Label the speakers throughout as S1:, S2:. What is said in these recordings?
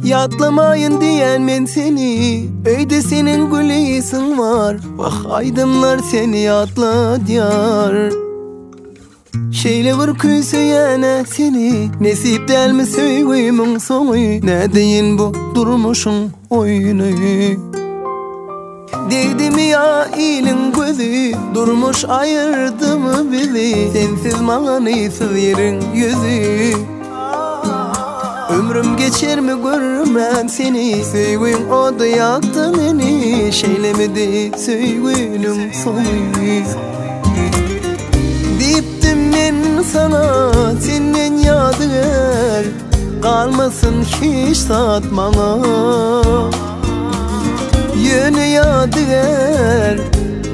S1: Ýatlamaýyn diýen men seni Öýde seniň gülisiň bar Wah aýdymlar seni ýatladýar Şeýle bir küýseýän-ä seni Nesip dälmi söýgimiň soňy Nädeýin bu durmuşyň oýny Degdimi ýa iliň gözi Durmuş aýyrdymy bizi Sensiz manysyz ýeriň ýüzi Ömrüm geçermi görmän seni Söýgüň ody ýakdy meni Şeýlemidi söýgüniň soňy Diýipdim men saňa senden ýadygär Galmasyn hiç zat maňa Ýöne ýadygär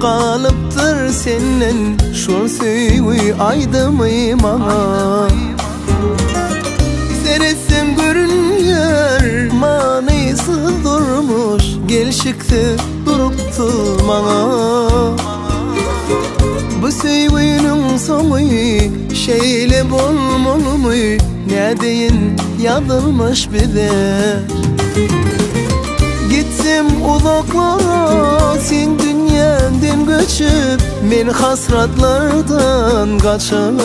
S1: galypdyr senden Şol söýgi aýdymy maňa Seretsem görünýär manysyz durmuş Gelşiksiz durupsyz maňa Bu söýgüniň soňy şeýle bolmalymy Nädeýin ýazylmyş bize Gitsem uzaklara sen dünýäňden göçüp Men hasratlardan gaçyp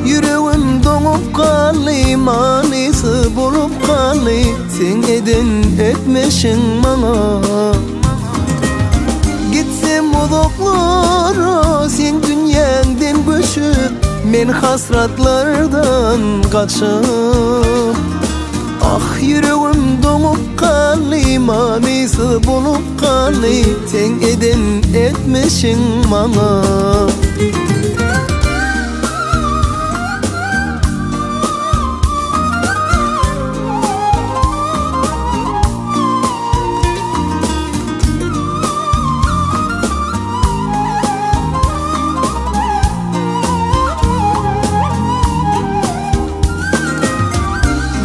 S1: Ýüregim doňup galdy manysy bolup galdy Seň eden etmişiň maňa Gitsem uzaklara sen dünýäňden göçüp Men hasratlardan gaçyp Ah ýüregim doňup galdy manysyz bolup galdy Seň eden etmişiň maňa.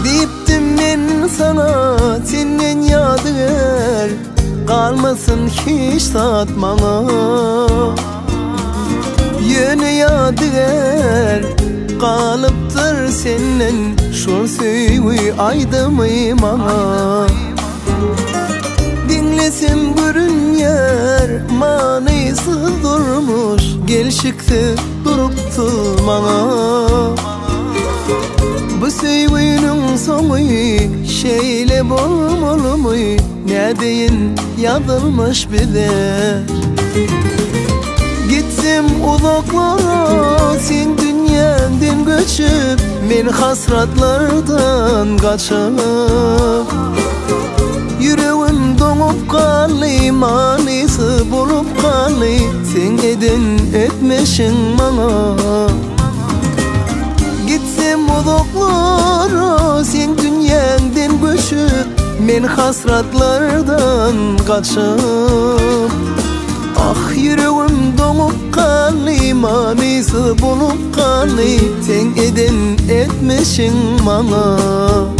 S1: Diýipdim men saňa senden ýadygär Galmasyn hiç zat maňa Ýöne ýadygär galypdyr senden Şol söýgi aýdymy maňa Diňlesem görünýär manysyz durmuş Gelşiksiz durupsyz maňa Bu söýgüniň soňy şeýle bolmalymy Nädeýin ýazylmyş bize Gitsem uzaklara sen dünýäňden göçüp Men hasratlardan gaçyp Ýüregim doňup galdy manysy bolup galdy Seň eden etmişiň maňa Gitsem uzaklara sen dünýäňden göçüp Men hasratlardan gaçyp Ah ýüregim doňup galdy manysyz bolup galdy Seň eden etmişiň maňa.